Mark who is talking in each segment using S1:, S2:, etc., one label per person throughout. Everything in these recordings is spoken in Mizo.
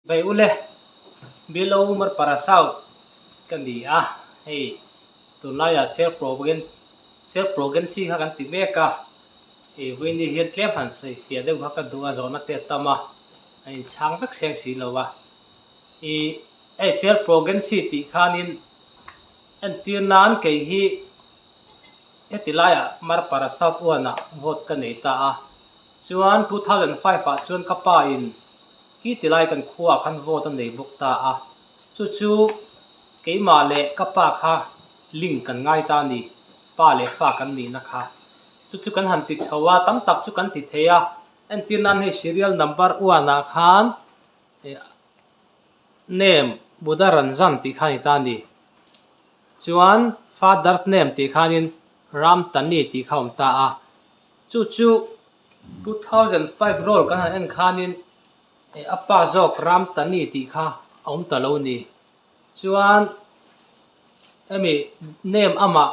S1: Bei ule, Bilo Marpara South ka ni a, hei tunlaiah self self progency kha kan ti mek a, ih vawiin hian tlem han sawi fiah deuh kha ka duh a, zawhna te a tam a, a inchhang vek seng si lo a, ih hei self progency tih khanin entir nan kei hi heti laiah Marpara South uanah vote ka nei ta a, chuan 2005 ah chuan ka pa in Khi ti lai kan khuaah khan vote a nei bawk ta a, chu chu keimah leh ka pa kha link kan ngai ta a ni, pa leh fa kan nihna kha. Chu chu kan han ti chho a, tam tak chu kan ti thei a, entir nan hei serial number one ah khan name Buddha Ranjan tih kha a ni ta a ni. Chuan father's name tih khanin Ram Tani tih kha a awm ta a, chu chu 2005 roll kan han en khanin eh a pa zawk ram tani tih kha a awm ta lo a ni. Chuan hemi name amah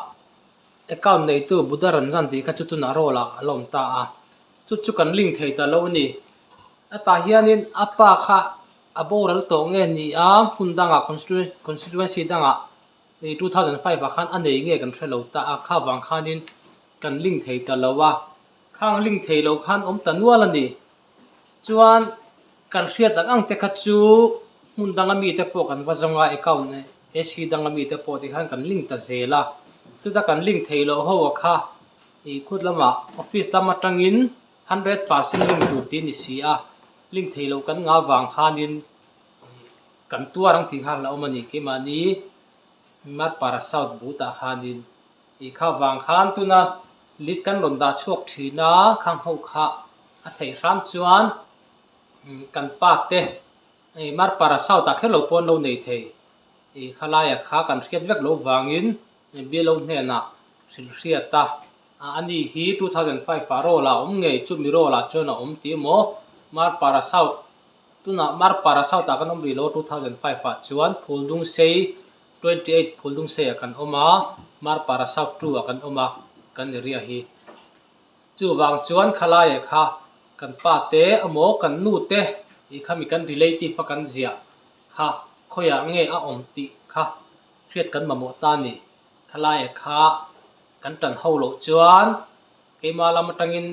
S1: account neitu Buddha Ranjan tih kha chu tunah roll ah a la awm ta a, chu chu kan link thei ta lo a ni. Hetah hianin a pa kha a boral tawh nge ni a, hmun dangah constituency dangah 2005 ah khan a nei nge kan hre lo ta a, kha vang khanin kan link thei ta lo a. Khang link thei lo khan awm ta nual a ni. Chuan kan hriat ang ang te kha chu hmun danga mite pawh kan va zawng a, account AC danga mite pawh tikhan kan link ta zel a. Chuta kan link thei loh ho a kha ih khut lamah office lam atangin 100% link tur tih a ni si a, link thei loh kan ngah vang khanin kan tuar ang tih kha a hlauhawm a ni. Keimahni Marpara South but ah khanin Tih kha vang khan tuna list kan rawn dah chhuak thin a, khang ho kha a theih hram chuan kan pa te hei Marpara South ah kher lo pawh an lo nei thei ih khalaia kha kan hriat vek lo vangin BLO hnenah hrilh hriat a, ani hi 2005 ah roll ah a awm ngei chumi roll ah chuan a awm tih emaw Marpara South tunah Marpara South ah kan awm rih lo 2005 ah chuan Phuldungsei 28 Phuldungsei ah kan awm a, Marpara South 2 ah kan awm a, kan area hi. Chuvang chuan khalai ah kha kan pa te emaw kan nu te tih kha mi kan relative a kan ziah kha khawiah nge a awm tih kha hriat kan mamawh ta a ni. Khalai ah kha kan tan ho loh chuan keimah lam atangin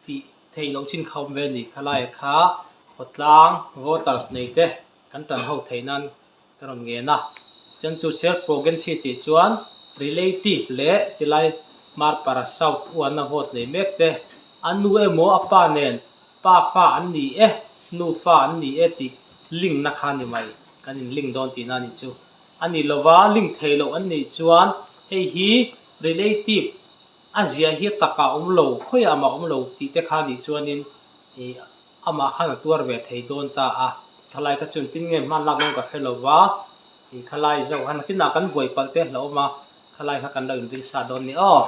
S1: tih theih loh chin kha awm ve a ni. Khalai ah kha khawtlang voters nei te kan tan ho theih nan Ka rawn ngen a, chuan chu self progency tih chuan relative leh tilai Marpara South uana vote nei mek te, a nu emaw a pa nen pa fa an ni e, nu fa an ni e tih link na kha ni mai, kan in link dawn tihna a nih chu. A ni lova link thei loh an nih chuan hei hi relative a zia hi takah awm lo, khawiah mah awm lo tih te kha nih chuanin ih Amah khan a tuar ve thei dawn ta a, thalai kha chuan tin nge hman lak dawn ka hre lo va, ih khalai zawk khan tinah kan buai palh te hlauhawm a, khalai kha kan lo inring sa dawn ni aw.